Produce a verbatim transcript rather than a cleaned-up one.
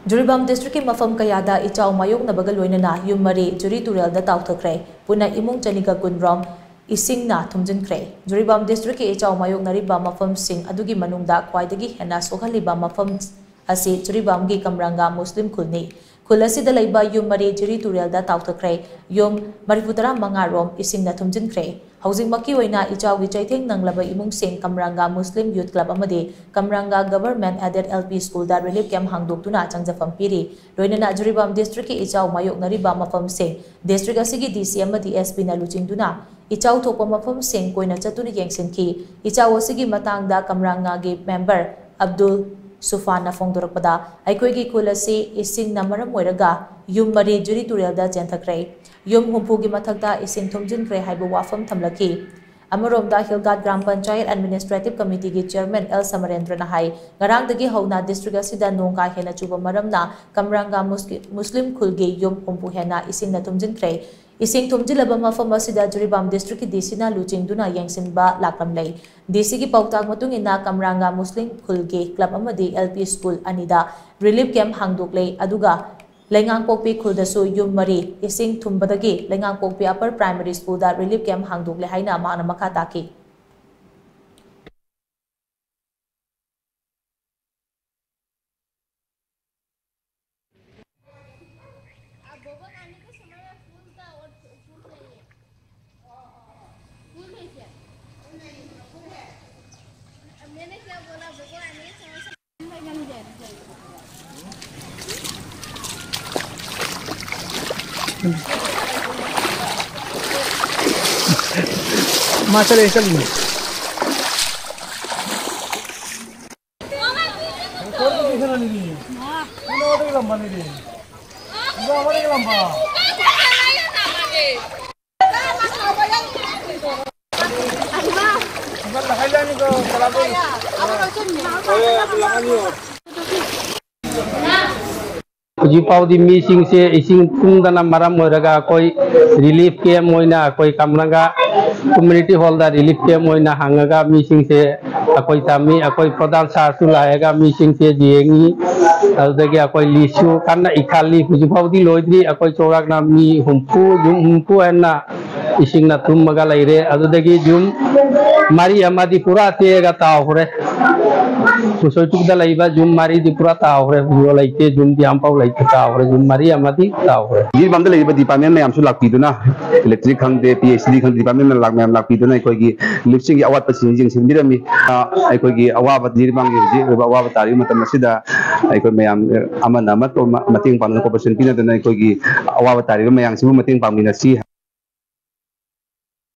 ꯖꯤꯔꯤꯕꯥꯝ ꯗꯤꯁꯇ꯭ꯔꯤꯛꯀꯤ ꯃꯐꯝ ꯀꯌꯥꯗ ꯏꯆꯥꯎ ꯃꯥꯌꯣꯛꯅꯕꯒ ꯂꯣꯏꯅꯅ ꯌꯨꯝ ꯃꯔꯤ ꯖꯤꯔꯤ ꯇꯨꯔꯦꯜꯗ ꯇꯥꯎꯊꯈ꯭ꯔꯦ꯫ ꯄꯨꯟꯅ ꯏꯃꯨꯡ ꯆꯅꯤꯒ ꯀꯨꯟ ꯔꯣꯝ ꯏꯁꯤꯡꯅ ꯊꯨꯝꯖꯤꯟꯈ꯭ꯔꯦ꯫ ꯖꯤꯔꯤꯕꯥꯝ ꯗꯤꯁꯇ꯭ꯔꯤꯛꯀꯤ ꯏꯆꯥꯎ ꯃꯥꯌꯣꯛꯅꯔꯤꯕ ꯃꯐꯝꯁꯤꯡ ꯑꯗꯨꯒꯤ ꯃꯅꯨꯡꯗ ꯈ꯭ꯋꯥꯏꯗꯒꯤ ꯍꯦꯟꯅ ꯁꯣꯛꯍꯜꯂꯤꯕ ꯃꯐꯝ ꯑꯁꯤ ꯖꯤꯔꯤꯕꯥꯝꯒꯤ ꯀꯝꯔꯥꯡꯒꯥ ꯃꯨꯁꯂꯤꯝ ꯈꯨꯜꯅꯤ꯫ ꯈꯨꯜ ꯑꯁꯤꯗ ꯂꯩꯕ ꯌꯨꯝ ꯃꯔꯤ ꯖꯤꯔꯤ ꯇꯨꯔꯦꯜꯗ ꯇꯥꯎꯊꯈ꯭ꯔꯦ꯫ ꯌꯨꯝ ꯃꯔꯤꯐꯨ ꯇꯔꯥ ꯃꯉꯥ ꯔꯣꯝ ꯏꯁꯤꯡꯅ ꯊꯨꯝꯖꯤꯟꯈ꯭ꯔꯦ꯫ ꯍꯧꯖꯤꯛꯃꯛꯀꯤ ꯑꯣꯏꯅ ꯏꯆꯥꯎꯒꯤ ꯆꯩꯊꯦꯡ ꯅꯪꯂꯕ ꯏꯃꯨꯡꯁꯤꯡ ꯀꯝꯔꯥꯡꯒꯥ ꯃꯨꯁꯂꯤꯝ ꯌꯨꯠ ꯀ꯭ꯂꯕ ꯑꯃꯗꯤ ꯀꯝꯔꯥꯡꯒꯥ ꯒꯚꯔꯟꯃꯦꯟꯠ ꯑꯦꯗꯦꯗ ꯑꯦꯜ ꯄꯤ ꯁ꯭ꯀꯨꯜꯗ ꯔꯤꯂꯤꯐ ꯀꯦꯝꯞ ꯍꯥꯡꯗꯣꯛꯇꯨꯅ ꯆꯪꯖꯐꯝ ꯄꯤꯔꯤ꯫ ꯂꯣꯏꯅꯅ ꯖꯤꯔꯤꯕꯥꯝ ꯗꯤꯁꯇ꯭ꯔꯤꯛꯀꯤ ꯏꯆꯥꯎ ꯃꯥꯌꯣꯛꯅꯔꯤꯕ ꯃꯐꯝꯁꯤꯡ ꯗꯤꯁꯇ꯭ꯔꯤꯛ ꯑꯁꯤꯒꯤ ꯗꯤ ꯁꯤ ꯑꯃꯗꯤ ꯑꯦꯁ ꯄꯤꯅ ꯂꯨꯆꯤꯡꯗꯨꯅ ꯏꯆꯥꯎ ꯊꯣꯛꯄ ꯃꯐꯝꯁꯤꯡ ꯀꯣꯏꯅ ꯆꯠꯇꯨꯅ ꯌꯦꯡꯁꯤꯟꯈꯤ꯫ ꯏꯆꯥꯎ ꯑꯁꯤꯒꯤ ꯃꯇꯥꯡꯗ ꯀꯝꯔꯥꯡꯒꯥꯒꯤ ꯃꯦꯝꯕꯔ ꯑꯕꯗꯨꯜ ꯁꯨꯐꯥꯟꯅ ꯐꯣꯡꯗꯣꯔꯛꯄꯗ, ꯑꯩꯈꯣꯏꯒꯤ ꯈꯨꯜ ꯑꯁꯤ ꯏꯁꯤꯡꯅ ꯃꯔꯝ ꯑꯣꯏꯔꯒ ꯌꯨꯝ ꯃꯔꯤ ꯖꯤꯔꯤ ꯇꯨꯔꯦꯜꯗ ꯆꯦꯟꯊꯈ꯭ꯔꯦ꯫ ꯌꯨꯝ ꯍꯨꯝꯐꯨꯒꯤ ꯃꯊꯛꯇ ꯏꯁꯤꯡ ꯊꯨꯝꯖꯤꯟꯈ꯭ꯔꯦ ꯍꯥꯏꯕ ꯋꯥꯐꯝ ꯊꯝꯂꯛꯈꯤ꯫ ꯑꯃꯔꯣꯝꯗ, ꯍꯤꯜꯒꯥꯠ ꯒ꯭ꯔꯥꯝ ꯄꯟꯆꯥꯌꯠ ꯑꯦꯗꯃꯤꯅꯤꯁꯇ꯭ꯔꯦꯇꯤꯚ ꯀꯃꯤꯇꯤꯒꯤ ꯆꯤꯌꯔꯃꯦꯟ ꯑꯦꯜ ꯁꯃꯔꯦꯟꯗ꯭ꯔꯅ ꯍꯥꯏ, ꯉꯔꯥꯡꯗꯒꯤ ꯍꯧꯅ ꯗꯤꯁꯇ꯭ꯔꯤꯛ ꯑꯁꯤꯗ ꯅꯣꯡ ꯀꯥ ꯍꯦꯟꯅ ꯆꯨꯕ ꯃꯔꯝꯅ ꯀꯝꯔꯥꯡꯒꯥ ꯃꯨꯁꯀꯤ-, ꯃꯨꯁꯂꯤꯝ ꯈꯨꯜꯒꯤ ꯌꯨꯝ ꯍꯨꯝꯐꯨ ꯍꯦꯟꯅ ꯏꯁꯤꯡꯅ ꯊꯨꯝꯖꯤꯟꯈ꯭ꯔꯦ꯫ ꯏꯁꯤꯡ ꯊꯨꯝꯖꯤꯜꯂꯕ ꯃꯐꯝ ꯑꯁꯤꯗ ꯖꯤꯔꯤꯕꯥꯝ ꯗꯤꯁꯇ꯭ꯔꯤꯛꯀꯤ ꯗꯤ ꯁꯤꯅ ꯂꯨꯆꯤꯡꯗꯨꯅ ꯌꯦꯡꯁꯤꯟꯕ ꯂꯥꯛꯂꯝꯂꯦ꯫ ꯗꯤ ꯁꯤꯒꯤ ꯄꯥꯎꯇꯥꯛ ꯃꯇꯨꯡ ꯏꯟꯅ ꯀꯝꯔꯥꯡꯒꯥ ꯃꯨꯁꯂꯤꯝ ꯈꯨꯜꯒꯤ ꯀ꯭ꯂꯕ ꯑꯃꯗꯤ ꯑꯦꯜ ꯄꯤ ꯁ꯭ꯀꯨꯜ ꯑꯅꯤꯗ ꯔꯤꯂꯤꯐ ꯀꯦꯝꯞ ꯍꯥꯡꯗꯣꯛꯂꯦ, ꯑꯗꯨꯒ ꯂꯩꯉꯥꯡꯄꯣꯛꯄꯤ ꯈꯨꯜꯗꯁꯨ ꯌꯨꯝ ꯃꯔꯤ ꯏꯁꯤꯡ ꯊꯨꯝꯕꯗꯒꯤ ꯂꯩꯉꯥꯡꯄꯣꯛꯄꯤ ꯑꯄꯔ ꯄ꯭ꯔꯥꯏꯃꯔꯤ ꯁ꯭ꯀꯨꯜꯗ ꯔꯤꯂꯤꯐ ꯀꯦꯝꯞ ꯍꯥꯡꯗꯣꯛꯂꯦ ꯍꯥꯏꯅ ꯃꯍꯥꯛꯅ ꯃꯈꯥ ꯇꯥꯈꯤ꯫ ꯍꯧꯖꯤꯛ ꯐꯥꯎꯗꯤ ꯃꯤꯁꯤꯡꯁꯦ ꯏꯁꯤꯡ ꯊꯨꯝꯗꯅ ꯃꯔꯝ ꯑꯣꯏꯔꯒ ꯑꯩꯈꯣꯏ ꯔꯤꯂꯤꯐ ꯀꯦꯝꯞ ꯑꯣꯏꯅ ꯑꯩꯈꯣꯏ ꯀꯝꯔꯥꯡꯒꯥ ꯀꯝꯃ꯭ꯌꯨꯅꯤꯇꯤ ꯍꯣꯜꯗ ꯔꯤꯂꯤꯐ ꯀꯦꯝꯞ ꯑꯣꯏꯅ ꯍꯥꯡꯉꯒ ꯃꯤꯁꯤꯡꯁꯦ ꯑꯩꯈꯣꯏ ꯇꯝꯃꯤ꯫ ꯑꯩꯈꯣꯏ ꯄ꯭ꯔꯙꯥꯟ ꯁꯥꯔꯁꯨ ꯂꯥꯛꯑꯒ ꯃꯤꯁꯤꯡꯁꯦ ꯌꯦꯡꯉꯤ꯫ ꯑꯗꯨꯗꯒꯤ ꯑꯩꯈꯣꯏ ꯂꯤꯁꯁꯨ ꯀꯟꯅ ꯏꯈꯠꯂꯤ꯫ ꯍꯧꯖꯤꯛ ꯐꯥꯎꯗꯤ ꯂꯣꯏꯗ꯭ꯔꯤ꯫ ꯑꯩꯈꯣꯏ ꯆꯥꯎꯔꯥꯛꯅ ꯃꯤ ꯍꯨꯝꯐꯨ, ꯌꯨꯝ ꯍꯨꯝꯐꯨ ꯍꯦꯟꯅ ꯏꯁꯤꯡꯅ ꯊꯨꯝꯃꯒ ꯂꯩꯔꯦ꯫ ꯑꯗꯨꯗꯒꯤ ꯌꯨꯝ ꯃꯔꯤ ꯑꯃꯗꯤ ꯄꯨꯔꯥ ꯇꯦꯛꯑꯒ ꯇꯥꯎꯈ꯭ꯔꯦ꯫ ꯎꯁꯣꯏ ꯆꯨꯞꯗ ꯂꯩꯕ ꯌꯨꯝ ꯃꯔꯤꯗꯤ ꯄꯨꯔꯥ ꯇꯥꯎꯈ꯭ꯔꯦ꯫ ꯍꯧꯖꯤꯛ ꯂꯩꯇꯦ, ꯌꯨꯝꯗꯤ ꯑꯝꯐꯥꯎ ꯂꯩꯇꯦ, ꯇꯥꯎꯈ꯭ꯔꯦ꯫ ꯌꯨꯝ ꯃꯔꯤ ꯑꯃꯗꯤ ꯇꯥꯎꯈ꯭ꯔꯦ꯫ ꯖꯤꯔꯤꯕꯥꯝꯗ ꯂꯩꯔꯤꯕ ꯗꯤꯄꯥꯔꯠꯃꯦꯟ ꯃꯌꯥꯝꯁꯨ ꯂꯥꯛꯄꯤꯗꯨꯅ, ꯏꯂꯦꯛꯇ꯭ꯔꯤꯛ ꯈꯪꯗꯦ, ꯄꯤ ꯑꯩꯆ ꯗꯤ ꯈꯪꯗꯦ, ꯗꯤꯄꯥꯔꯠꯃꯦꯟ ꯃꯌꯥꯝ ꯂꯥꯛꯄꯤꯗꯨꯅ ꯑꯩꯈꯣꯏꯒꯤ ꯔꯤꯂꯤꯐꯁꯤꯡꯒꯤ ꯑꯋꯥꯠꯄꯁꯤꯡ ꯌꯦꯡꯁꯤꯟꯕꯤꯔꯝꯃꯤ꯫ ꯑ, ꯑꯩꯈꯣꯏꯒꯤ ꯑꯋꯥꯕ, ꯖꯤꯔꯤꯕꯥꯝꯒꯤ ꯍꯧꯖꯤꯛ ꯑꯣꯏꯕ ꯑꯋꯥꯕ ꯇꯥꯔꯤꯕ ꯃꯇꯝ ꯑꯁꯤꯗ ꯑꯩꯈꯣꯏ ꯃꯌꯥꯝ, ꯑ, ꯑꯃꯅ ꯑꯃ ꯃꯇꯦꯡ ꯄꯥꯡꯗꯅ, ꯀꯣꯑꯣꯄꯔꯦꯁꯟ ꯄꯤꯅꯗꯅ ꯑꯩꯈꯣꯏꯒꯤ ꯑꯋꯥꯕ ꯇꯥꯔꯤꯕ ꯃꯌꯥꯝꯁꯤꯕꯨ ꯃꯇꯦꯡ ꯄꯥꯡꯃꯤꯟꯅꯁꯤ꯫